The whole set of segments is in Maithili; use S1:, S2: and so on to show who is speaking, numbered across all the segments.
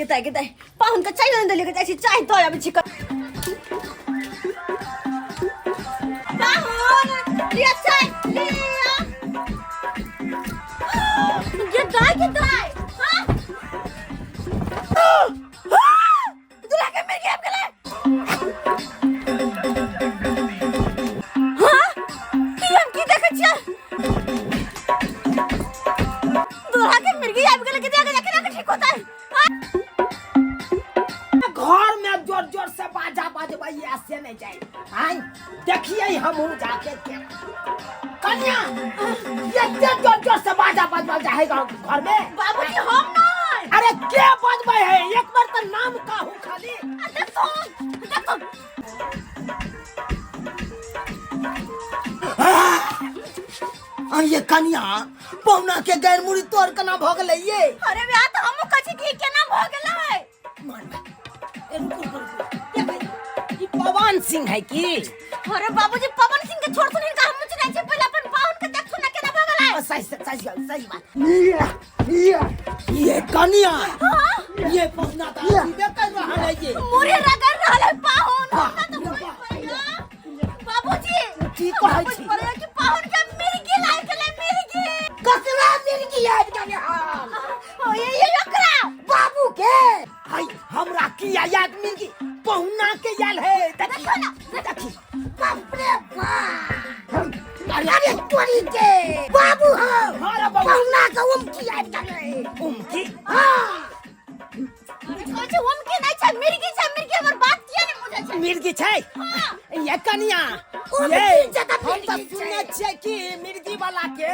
S1: गे दाइ गे दाइ, पाहुन के चाय नहि देलियै गे, जाइ छी चाय दऽ आबै छी। पाहुन लिअ, चाय लिअ। गे दाइ, गे दाइ, हाँ? दूल्हा के मिर्गी आबि गेलै। हाँ? की हम की देखै छियै? दूल्हा के मिर्गी आबि गेलै। के जाके केना के ठीक होतै?
S2: घर में जोर जोर से बाजा बजबैया से नहीं जाए। आय देखिए, हमहूँ जाके के कन्या एते जोर जोर से बाजा बजबल जाए घर में।
S1: बाबूजी, हम नहीं।
S2: अरे के बजबै है? एक बार तो नाम कहू खाली।
S1: देखो देखो।
S2: आ ये कन्या, पौना के गैर मुड़ी तोड़ केना भऽ गेलै ये?
S1: अरे ब्याह तो हमहूँ कहै छी कि केना भऽ गेलै।
S2: मान ए, रुकू रुकू रुकू, देखै, ई पवन सिंह है की?
S1: अरे बाबूजी, पवन सिंह के छोड़ सुन, हिनका हमहूँ चिन्है छी। पहिले अपन पाहुन के देखथुन ना, केना भऽ गेलै।
S2: सही सही सही बात। ये ये कन्या, ये पौना तो अजीबे कर रहल है ये।
S1: मुड़ी रगड़ रहल है पाहुन। हमरा तो बुझ पड़ैया बाबूजी।
S2: की कहै छी?
S1: बुझ पड़ैया कि पाहुन के मिर्गी लागि गेलै, मिर्गी।
S2: ककरा मिर्गी आबि गेलै हन?
S1: ओ ये ओकरा।
S2: बाबू के हाय, हमरा की याद मिर्गी पहुना के आयल है। देखी
S1: देखो ना।
S2: देखी, बाप रे बाप, अरे अरे तोरी के बाबू हो। हाँ रे बाबू, पहुना के उमकी आबि गेलै। उमकी? हाँ।
S1: अरे कहै छै उमकी नहि छै, मिर्गी छै, मिर्गी। हमर बात किया नहि बुझै छै?
S2: मिर्गी छै? ये कनिया, ये हम तऽ सुनने छियै कि मिर्गी वाला के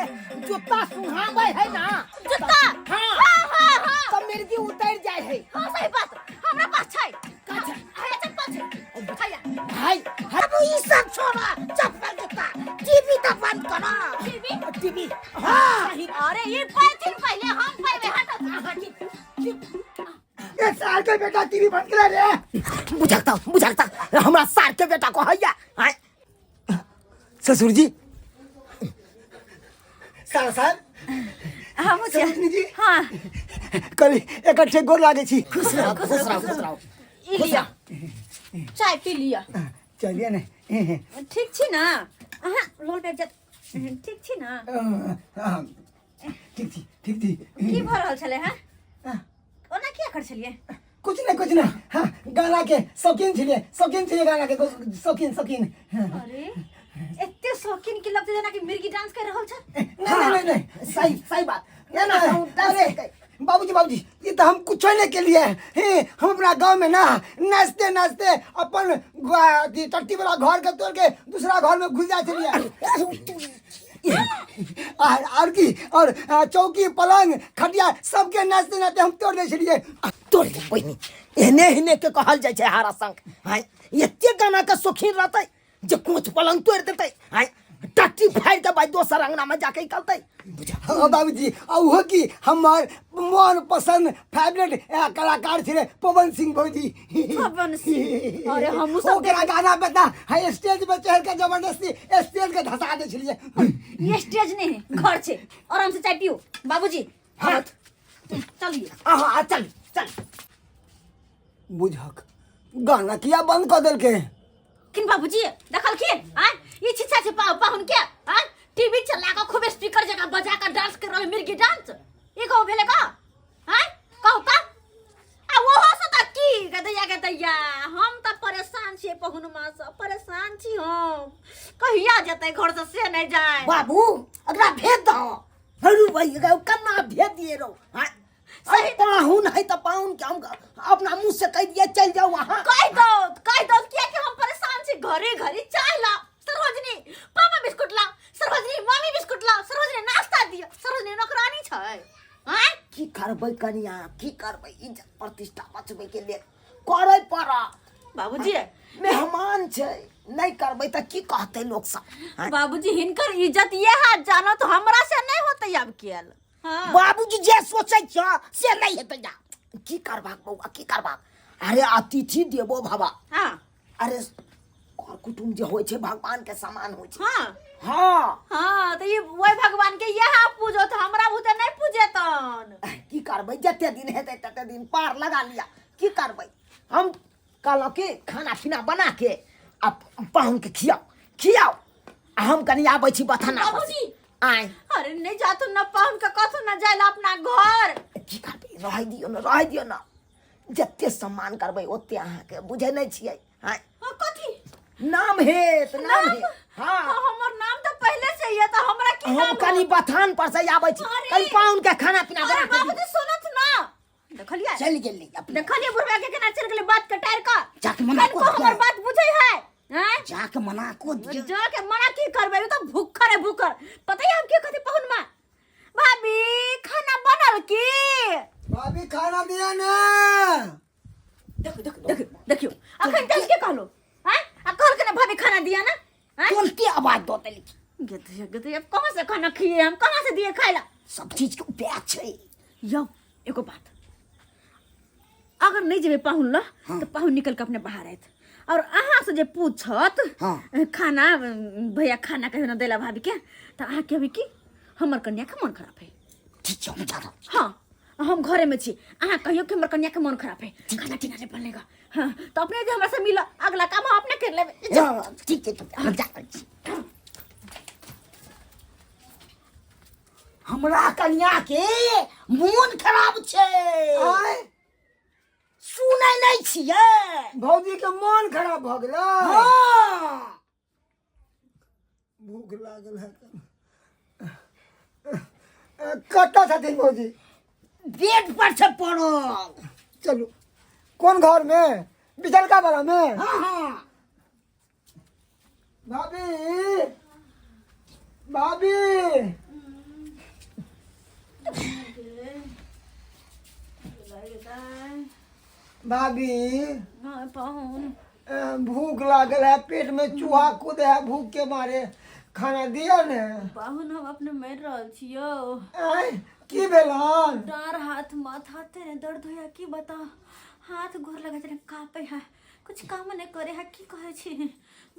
S2: जूता सुहाबै है ना।
S1: जूता?
S2: हाँ।
S1: हाँ हाँ हाँ।
S2: तऽ मिर्गी उतर जाइ है।
S1: हाँ, सही बात। हमरा पास छै।
S2: का छै?
S1: हैया चप्पल छै, हैया।
S2: भाई, अब ई सब छोड़ा, चप्पल जूता, टीवी तो बंद करो।
S1: टीवी?
S2: टीवी, हाँ सही।
S1: अरे ई पैथिन पहिले, हम पैबे, हटो।
S2: ए सार के बेटा, टीवी बंद कर रे। बुझकता बुझकता, हमरा सार के बेटा को हैया। आय ससुर जी, सार साहब।
S1: हम
S2: सरोजनी जी।
S1: हाँ।
S2: कभी इकट्ठे गोर लागे छी। खुश रहो, खुश रहो, खुश रहो।
S1: ई लिअ, चाय पी लिअ।
S2: चलिए ने।
S1: ठीक छी ना अहाँ? लोल बैग जात। ठीक छी ना?
S2: ठीक छी, ठीक छी।
S1: की भऽ रहल छलै? हैं, ओना किया कर छलियै?
S2: कुछ नहीं, कुछ नहीं। हाँ, गाना के शौकीन छियै, शौकीन छियै गाना के, शौकीन शौकीन।
S1: अरे एते शौकीन की लगते जेना कि मिर्गी डांस कर रहल छ।
S2: नहीं नहीं नहीं नहीं, सही सही बात। नहीं नहीं, अरे बाबूजी बाबूजी, ये तो हम कुछ नहीं के लिए हे। हम अपना गांव में ना नाचते नाचते अपन अथी टट्टी वाला घर के तोड़ के दूसरा घर में घुस जाए छलिए। और की और चौकी, पलंग, खटिया सबके नाचते नाचते हम तोड़ दै छलिए। तोड़ दे बहिनी, एहने एहने के कहल जाइ छै हारा संग। आँय, एते गाना के शौकीन रहतै जे कोच पलंग तोड़ देतै, आँय, टट्टी फाड़ि के भाई दोसर अंगना में जाके निकलतै।
S3: हाँ बाबूजी, आ उहो की हमर मन पसंद फेवरेट कलाकार छलै पवन सिंह भौजी।
S1: पवन सिंह, अरे हमहूँ सब
S3: ओकरा गाना पे तऽ है स्टेज पे चढ़ के जबरदस्ती स्टेज के धसा दै छलियै।
S1: ये स्टेज नहीं है, घर छे। आराम से चाय पियो बाबूजी।
S2: हाँ।
S1: चलिए।
S2: हाँ, चल चल।
S3: बुझक गाना किया बंद कऽ देलकै?
S1: किन बाबूजी देखलखिन? आय ई छिछा छै पाहुन के। आय टीवी चला के खूब स्पीकर जगह बजा के डांस कर रहल, मिर्गी डांस। ई कहू भेले का? आय कहू का? आ ओहो से त की गदैया गदैया। हम त परेशान छियै पहुन माँ से, परेशान छी हम। कहिया जेतै घर से से नहीं जाए।
S2: बाबू, अगला भेज दो। अरे भाई, एकरा केना भेज दिए रो? हाँ सही, पाहुन है तो पाहुन के हम अपना मुंह से कह दिए चल जाओ वहां।
S1: कह दो, कह दो, किया कि हम परेशान छी। घरे घरे चाय ला सरोजनी, पापा बिस्कुट ला सरोजनी, मम्मी बिस्कुट ला सरोजनी, नाश्ता दियो सरोजनी। नौकरानी छै आँय?
S2: की करबै कनिया, की करबै? इज्जत प्रतिष्ठा बचबै के लेल करै पड़ा।
S1: बाबूजी,
S2: मेहमान छै, नहीं करबै तऽ की कहतै लोक सब? आँय?
S1: बाबूजी, हिनकर इज्जत ये है जानो तो हमरा से नहीं होते अब केल। हाँ।
S2: बाबूजी जे सोचै छ से नहीं हेतै। जा, की करबाक बौआ, की करबाक? अरे अतिथि देवो भवा।
S1: हाँ।
S2: अरे कर कुटुम्ब जे होइ छै भगवान के समान होइ छै।
S1: हाँ।
S2: हाँ।
S1: हाँ, तो ये वही भगवान के यहाँ पूजो तो हमरा बुते नहीं पूजेतन।
S2: की करबै जते दिन हेतै तते दिन पार लगा लिअ की करबै हम कहलहुँ कि खाना पीना बना के आ पाहुनके खियाउ खियाउ आ हम कनि आबै छी बथाना पर से।
S1: बाबूजी
S2: आँय
S1: अरे नहीं जातो ना पाहुन के कथो ना जाइला अपना घर
S2: की करबै रहै दियौ ने रहै दियौ ने जते सम्मान करबै ओते अहाँके बुझै नहि छियै आँय
S1: हाँ, कथी
S2: नाम हेत नाम हेत
S1: हाँ
S2: हाँ
S1: हमर नाम तो पहले से ही है तो हमरा की
S2: हम
S1: नाम
S2: कनि बथान पर से आबै छी
S1: अरे!
S2: कनि पाहुन के खाना पीना
S1: अरे
S2: बना के
S1: बाबूजी सुनत ना देखलिए
S2: चलि गेली अपने
S1: देखलिए बुढ़वा के केना चल गेलै बात कटार का
S2: जाके मना
S1: कनको
S2: कऽ दियौ।
S1: हमर बात बुझै है हैं
S2: जाके मना को दियौ
S1: जाके मना की करबै उ तो भूखर है भूखर पता है हम की कहती पहुन मां भाभी खाना बनल की
S3: भाभी खाना दिया ना
S1: देखो देखो देखो देखियो अखन तक के कहलो हैं आ कहल के ना भाभी खाना दिया ना हैं
S2: तुरंते आवाज दऽ देली
S1: गधे गधे अब कहाँ से खाना खिए हम कहाँ से दिए खाए ला
S2: सब चीज के उपाय छै
S1: यौ एगो बात अगर नहीं जेबे पाहुन ल तो पाहुन निकल के अपने बाहर आयत और अहाँ से जे पूछत
S2: हाँ।
S1: खाना भैया खाना कहियो ना देला भाभी के तो अहाँ कहबे कि हमर कन्या के मन खराब है
S2: ठीक छै हम जा रहल छी।
S1: हाँ हम घरे में छी अहाँ कहियो कि हमर कन्या के मन खराब है खाना पीना नहीं बनेगा हाँ तो अपने जे हमरा से मिला अगला काम हम अपने कर लेबे
S2: हाँ, ठीक छै ठीक छै, हम जा रहल छी हमरा कन्या के मोन खराब छै
S3: आय
S2: सुनै नहि छियै
S3: भौजी के मन खराब भऽ गेलै
S2: हँ
S3: भूख लागल है कतऽ छथिन भौजी
S2: बेड पर छै पड़ल
S3: चलू कोन घर में बिचलका वाला में
S2: हँ हँ
S3: भाभी भाभी भाभी
S1: हाँ पाहुन
S3: भूख लागल है पेट में चूहा कूदे है भूख के मारे खाना दिया ने
S1: पाहुन हम अपने मरि रहल छियौ
S3: आँय, की भेल हन
S1: डाँर हाथ माथा तेरे दर्द होया की बताओ हाथ गोर लगे तेरे कांपे है कुछ काम नहीं करे है की कहे छी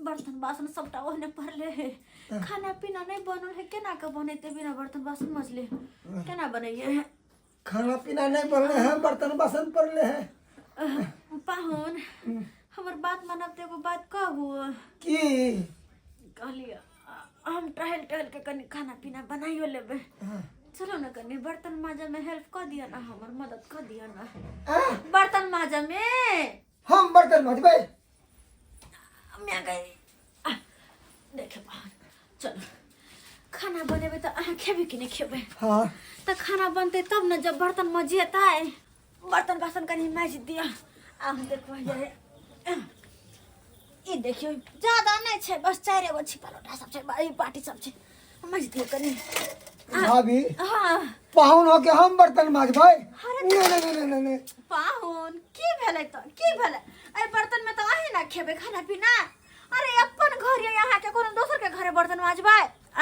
S1: बर्तन बासन सबटा ओहने पड़ले है खाना पीना नहीं बनल है केना के बनेते बिना बर्तन बासन मजले केना बनैये है
S3: खाना पीना नहीं बनले है बर्तन बासन पड़ले है
S1: पाहुन हमर बात मानब तऽ एगो बात कहू
S3: की
S1: कहलियै हम टहल टहल के कनि खाना पीना बनाइयो लेबै चलो ने कनि बर्तन माजऽ में हेल्प कऽ दिअ ने हमर मदद कऽ दिअ ने
S3: आँय,
S1: बर्तन माजऽ में
S3: हम बर्तन मजबै
S1: मैं गई देखे पाहुन चलो खाना बनेबै तऽ अहाँ खेबै कि नहि खेबै
S3: हाँ
S1: तऽ खाना बनतै तब ने जब बर्तन मजिएतै बर्तन बासन कनि माजि दिअ आब देखो ये ई देखियौ ज्यादा नहि छै बस चारि गो छिपा लोटा सब छै ई बाटी सब छै माजि दियौ कनि
S3: भाभी
S1: हाँ
S3: पाहुन होके हम बर्तन माजबै
S1: अरे
S3: नहीं नहीं नहीं नहीं नहीं
S1: पाहुन की भेलै तऽ की भेलै एहि बर्तनमे तऽ अहीं ने खेबै खाना पीना अरे अपन घर ये अहाँके कोनो दोसर के घरे बर्तन माजबै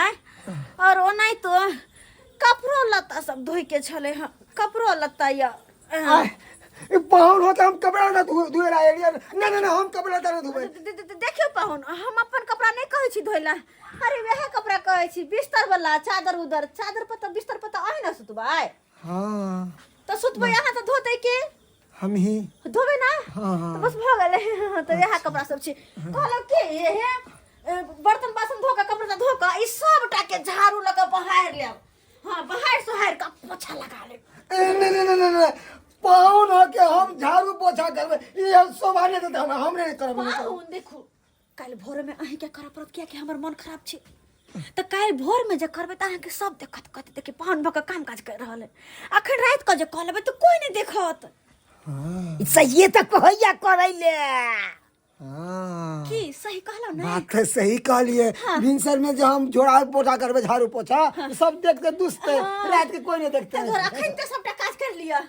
S1: आँय और ओनाहितो कपड़ो लत्ता सब धोइके छलै हँ कपड़ो लत्ता यऽ
S3: आय, ई पाहुन होके हम कपड़ा ना धो धोए ला एलियै नहीं नहीं नहीं हम कपड़ा ना धोबै
S1: देखियौ पाहुन हम अपन कपड़ा नहि कहै छी धोइ लए अरे वएह कपड़ा कहै छी बिस्तर वाला चादर उदर चादर पर तऽ बिस्तर पर तऽ अहीं ने सुतबै
S3: हाँ
S1: तऽ सुतबै अहाँ तऽ धोतै के
S3: हम ही
S1: धोबै ना
S3: हाँ, हाँ।
S1: तऽ बस भऽ गेलै तऽ इएह कपड़ा सब छै कहलहुँ कि हे बर्तन बासन धो कऽ कपड़ा धो कऽ ई सबटा के झाड़ू लऽ कऽ बहारि लेब हाँ बहारि सोहारि कऽ पोछा लगा लेब
S3: ए, नहीं नहीं नहीं नहीं नहीं पाहुन होके हम झाड़ू पोछा करबै ई हम शोभा नहीं देतै हमरा हम नहीं करब नहीं करब।
S1: पाहुन देखू काल्हि भोरमे अहीँके करऽ पड़त कियाकि हमर मन खराब छै तऽ काल्हि भोरमे जे करबै तऽ अहाँके सब देखत कहत देखियौ पाहुन भऽ कऽ काम काज करि रहल है अखन राति कऽ जे कऽ लेबै तऽ कोइ नहि देखत
S2: सहिए तऽ कहैया करै ले
S3: हाँ
S1: की सही कहलहुँ ने
S3: बात तऽ सही कहलिए भिनसर में जो हम झोड़ा पोछा करबै झाड़ू पोछा सब देखते दुसते रात के कोई नहीं देखते
S1: तऽ घर अखन तऽ सबटा काज करि लिअ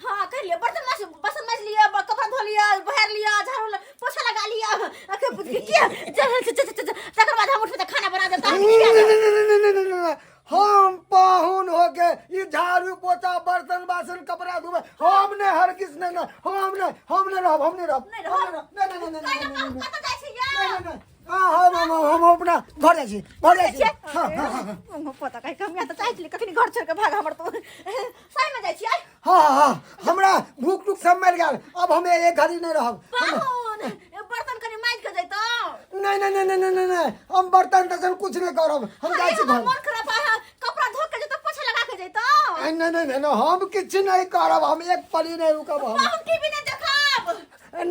S1: हाँ कर लिअ बर्तन माज बासन माज लिअ कपड़ा धो लिअ बहार लिअ झाड़ू पोछा लगा लिअ अखन बुझ के किया चल चल चल चल तकर बाद हम उठबै तऽ खाना बना देब तऽ
S3: नहीं नहीं नहीं नहीं नहीं नहीं हम पाहुन होके ई झाड़ू पोछा बर्तन बासन कपड़ा धोबे हम नहीं हरगिज नहीं नहीं हम नहीं हम नहीं रहब हम नहीं रहब
S1: नहीं
S3: हम
S1: रहब?
S3: नहीं नहीं नहीं नहीं नहीं नहीं
S1: कतऽ जाइ छी यौ
S3: नहीं नहीं हाँ हम अपना घर जाइ छी घर जाइ छी हाँ हाँ हाँ
S1: पता कहि हम यहाँ तऽ चाहै छली कखनी घर छोड़ि कऽ भाग हमर तो सही में जाइ छियै
S3: हाँ हाँ हाँ हाँ, हमरा भूख टूख सब मरि गेल, अब हम एक घड़ी नहीं रहब।
S1: पाहुन, ए, बर्तन कनि माजि के जैतौ।
S3: नहीं नहीं नहीं नहीं नहीं नहीं, हम बर्तन तर्तन कुछ नहीं करब, हम जाइ छी
S1: हमर
S3: घर।
S1: मन खराब है, कपड़ा धो के जैतौ, पोछा लगा के जैतौ।
S3: नहीं नहीं नहीं नहीं, हम किछु नहीं करब, हम एक पली नहीं रुकब हम।
S1: पाहुन, टीवी नहीं देखब?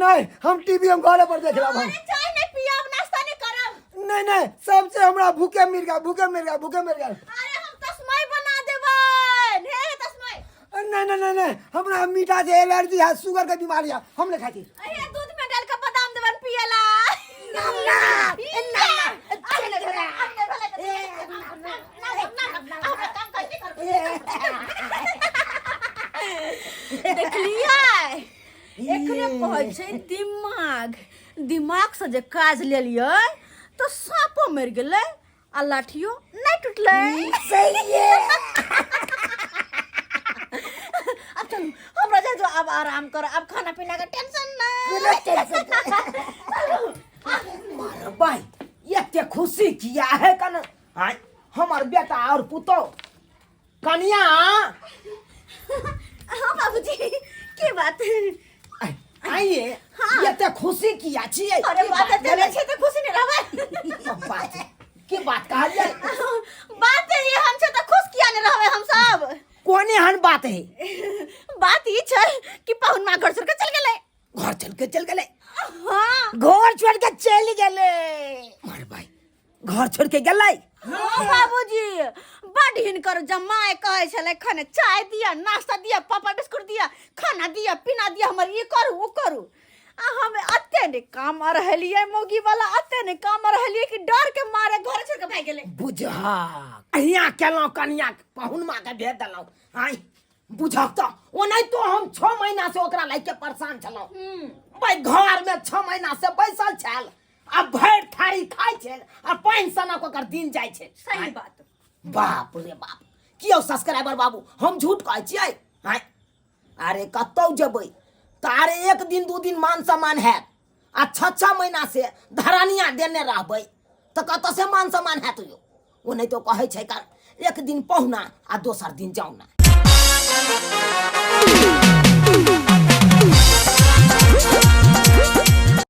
S3: नहीं, हम टीवी हम घरे पर देख लेब हम।
S1: अरे चाय नहीं पियब, नाश्ता नहीं करब?
S3: नहीं नहीं, सबसे हमरा भूखे मिल गया, भूखे मिल गया, भूखे मिल गया।
S1: अरे हम तस्मई बना देबै, हे तस्मई।
S3: नहीं नहीं नहीं नहीं, हमरा मीठा से एलर्जी है, शुगर के बीमारी है, हम नहीं खाती।
S1: अरे दूध में डाल के बादाम देबन पियला। ना ना ना, देखलियै, एकरे कहै छै दिमाग। दिमाग से जे काज लेलियै तऽ साँपो मरि गेलै आ लाठियो नहि टूटलै। अब चलू, हमरा जाय दो, अब आराम कर, अब खाना पीना के टेंशन नहीं।
S2: मार भाई, एते खुशी किया है कन? आय, हमर बेटा और पुतो कनिया।
S1: हाँ बाबूजी, के बात?
S2: आइए।
S1: हाँ।
S2: एते खुशी किया छियै?
S1: अरे
S2: की
S1: बात एते
S2: भेलै?
S1: नहि छै तऽ खुशी नहि रहबै?
S2: बात की बात कहलियै?
S1: बात ये हम छै तऽ खुश किया नहि रहबै हम सब?
S2: कोन एहन बात है?
S1: बात ई छै कि पाहुन माँ घर छोड़ के चल गेलै।
S2: घर चल के चल गेलै?
S1: हाँ।
S2: घर छोड़ के चल गेलै? मार भाई, घर छोड़ के गेलै?
S1: हाँ बाबूजी, बड हिनकर जमाय कहै छलै, खाने चाय दिया, नाश्ता दिया, पापड़ बिस्कुट दिया, खाना दिया, पीना दिया, हमर ई करू ओ करू। आ हम अते ने काम रहलियै मौगी वाला, अते ने काम रहलियै कि डर के मारे घर छोड़ के भागि गेलै।
S2: बुझहक अहिया केलहुँ, कनिया पाहुन माँ के भेज देलहुँ। आइ बुझक तऽ ओनाहितो हम 6 महीना से ओकरा लए के परेशान छलहुँ। भाई, घर में 6 महीना से बैसल छल आ भरि थारी खाइ छल आ पानि सनक ओकर दिन जाइ छै।
S1: सही बात।
S2: बाप रे बाप, की यौ सब्सक्राइबर बाबू, हम झूठ कहै छियै? आँय, अरे कतौ जेबै तऽ अरे एक दिन दू दिन मान सम्मान हैत, आ 6 6 महीना से धरानिया देने रहबै तऽ कतऽ से मान सम्मान हैत यौ? ओ नहि तो कहै छै कर एक दिन पहुना आ दोसर दिन जाउ ना।